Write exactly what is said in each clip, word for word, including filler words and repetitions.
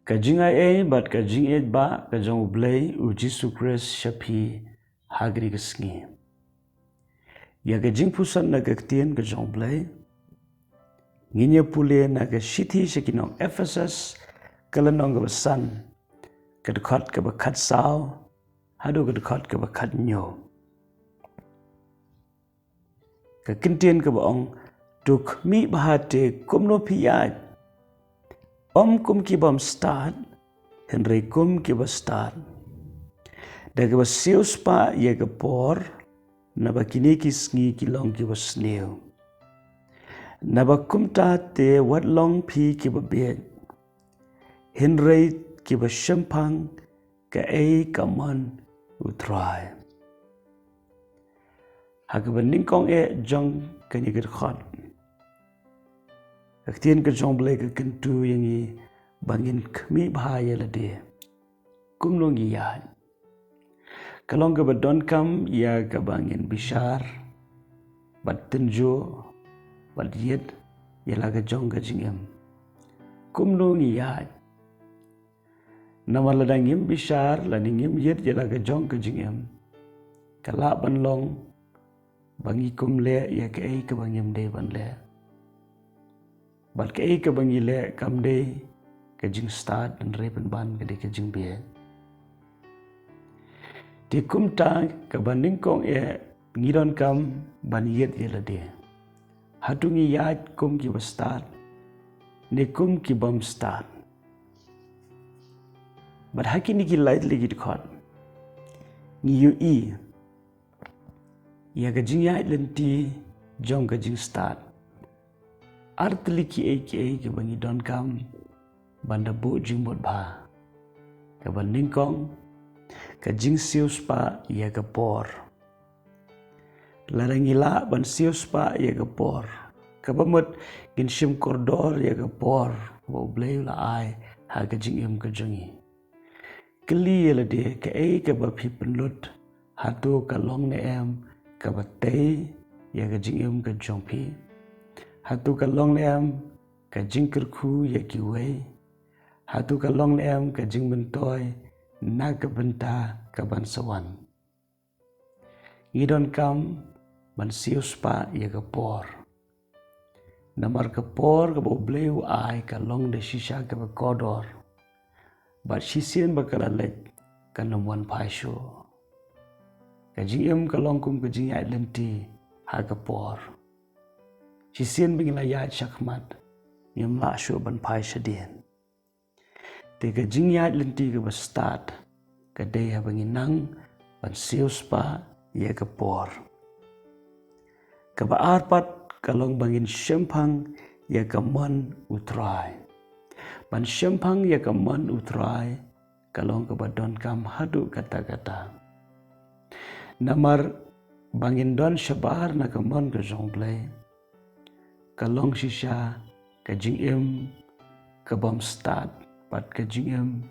Ka jingaiei bad ka jingïeit ba ka jong U Blei U Jisu Khrist sha phi ha kane ka sngi. Ïa ka jingpuson na ka ktien ka jong U Blei ngin ïa pule na ka shithi sha ki nong Ephesus, ka lynnong kaba san, ka dkhot kaba khatsaw haduh ka dkhot kaba khathynñiew. Ka kyntien kaba ong, to khmih bha te kumno phi ïaid, ym kum ki bym stad, hynrei kum kiba stad. Da kaba siewspah ïa ka por, naba kine ki sngi ki long kiba sniew. Naba kumta te wat long phi kiba bieit, hynrei kiba shemphang kaei ka mon U Trai. Ha kaba nyngkong eh jong kane ka dkhot, ka ktien ka jong U Blei ka kyntu ïa ngi ba ngin khmih bha ïa lade. Kumno ngi ïaid? Ka long kaba donkam ïa kaba ngin bishar bad tynjuh bad ïeit ïa la ka jong ka jingim. Kumno ngi ïaid? Namar lada ngim bishar lane ngim ïeit ïa la ka jong ka jingim, ka lah ban long ba ngi kum leh ïa kaei kaba ngim dei ban leh. Bad kaei kaba ngi leh kam dei ka jingstad, hynrei pynban ka dei ka jingbieit. Te kumta kaba nyngkong eh ngi donkam ban ïeit ïa lade. Hato ngi ïaid kum kiba stad ne kum ki bym stad? Bad ha kine ki lai tylli ki dkhot ngi ïohi ïa ka jingïaid lynti jong ka jingstad. Ar tylli kiei kiei kiba ngi donkam ban da buh jingmut bha. Kaba nyngkong, ka jingsiewspah ïa ka por. Lada ngi lah ban siewspah ïa ka por, kaba mut ngin shim kordor ïa ka por kaba U Blei u la ai ha ka jingim ka jong ngi. Kylli ïa lade kaei kaba phi pynlut, hato ka long ne em kaba tei ïa ka jingim ka jong phi? Hato ka long ne em ka jingkyrkhu ïa kiwei? Hato ka long ne em ka jingmyntoi na ka bynta ka ban sa wan? Ngi donkam ban siewspah ïa ka por. Namar ka por kaba U Blei u ai ka long da shisha kaba kordor. Bad shisien ba ka la leit kan ym wan phai shuh. Ka jingim ka long kum ka jingïaid lynti ha ka por. Shisien ba ngi la ïaid shakhmat, ngim lah shuh ban phai shadien. Te ka jingïaid lynti kaba stad ka dei haba ngi nang ban siewspah ïa ka por. Kaba ar pat ka long ba ngin shemphang ïa ka mon U Trai. Ban shemphang ïa ka mon U Trai ka long kaba donkam haduh katta katta. Namar ba ngin don shabar na ka mon ka jong U Blei, ka long shisha ka jingim ka bym stad bad ka jingim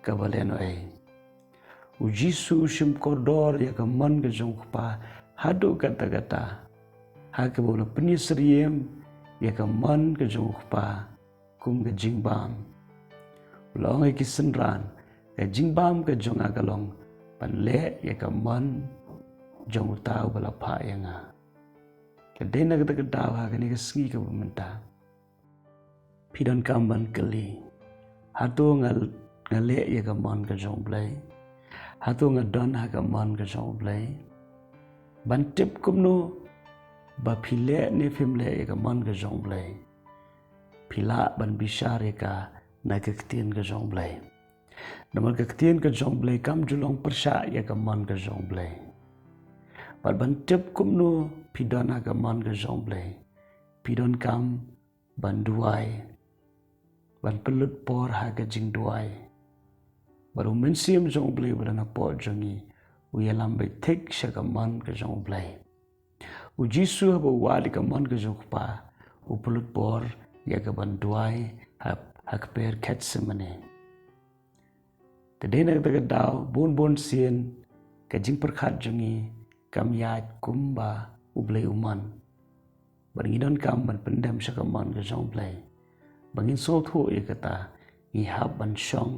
kaba lehnohei. U Jisu u shim kordor ïa ka mon ka jong U Kpa haduh katta katta, ha kaba u la pynsyriem ïa ka mon ka jong U Kpa kum ka jingbam. U la ong ïa ki synran, ka jingbam ka jong nga ka long ban leh ïa ka mon jong uta uba la phah ïa nga. Ka dei na kata ka daw ha kane ka sngi kaba mynta, phi donkam ban kylli, hato nga, nga leh ïa ka mon ka jong U Blei? Hato nga don ha ka mon ka jong U Blei? Ban tip kumno ba phi leh ne phim leh ïa ka mon ka jong U Blei, phi lah ban bishar ïa ka na ka ktien ka jong U Blei. Namar ka ktien ka jong U Blei kam ju long pyrshah ïa ka mon ka jong U Blei. Bad ban tip kumno phi don ha ka mon ka jong U Blei, phi donkam ban duwai, ban pynlut por ha ka jingduwai. Bad U Mynsiem jong U Blei uba don hapoh jong ngi u ïalam beit thik sha ka mon ka jong U Blei. U Jisu haba u wad ïa ka mon ka jong U Kpa, u pynlut por ïa ka ban duwai ha, ha kper Gethsemane. Te dei na kata ka daw, bun bun sien ka jingpyrkhat jong ngi kam ïaid kumba U Blei u mon. Bad ngi donkam ban pyndem sha ka mon ka jong U Blei ba ngin sngewthuh ïa kata, ngi hap ban shong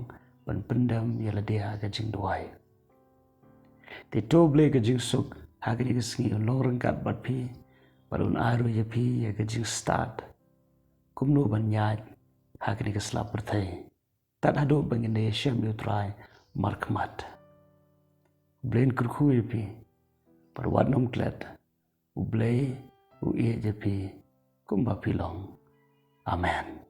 ban pyndem ïa lade ha ka jingduwai. Te to Blei ka jingsuk ha kane ka sngi un long ryngkat bad phi, bad un ai ruh ïa phi ïa ka jingstad kumno ban ïaid ha kane ka slap pyrthei tad haduh ba ngin da ïashem ïa U Trai markhmat. U Blei un kyrkhu ïa phi, bad wat nym klet, U Blei u ïeit ïa phi kumba phi long. Amen.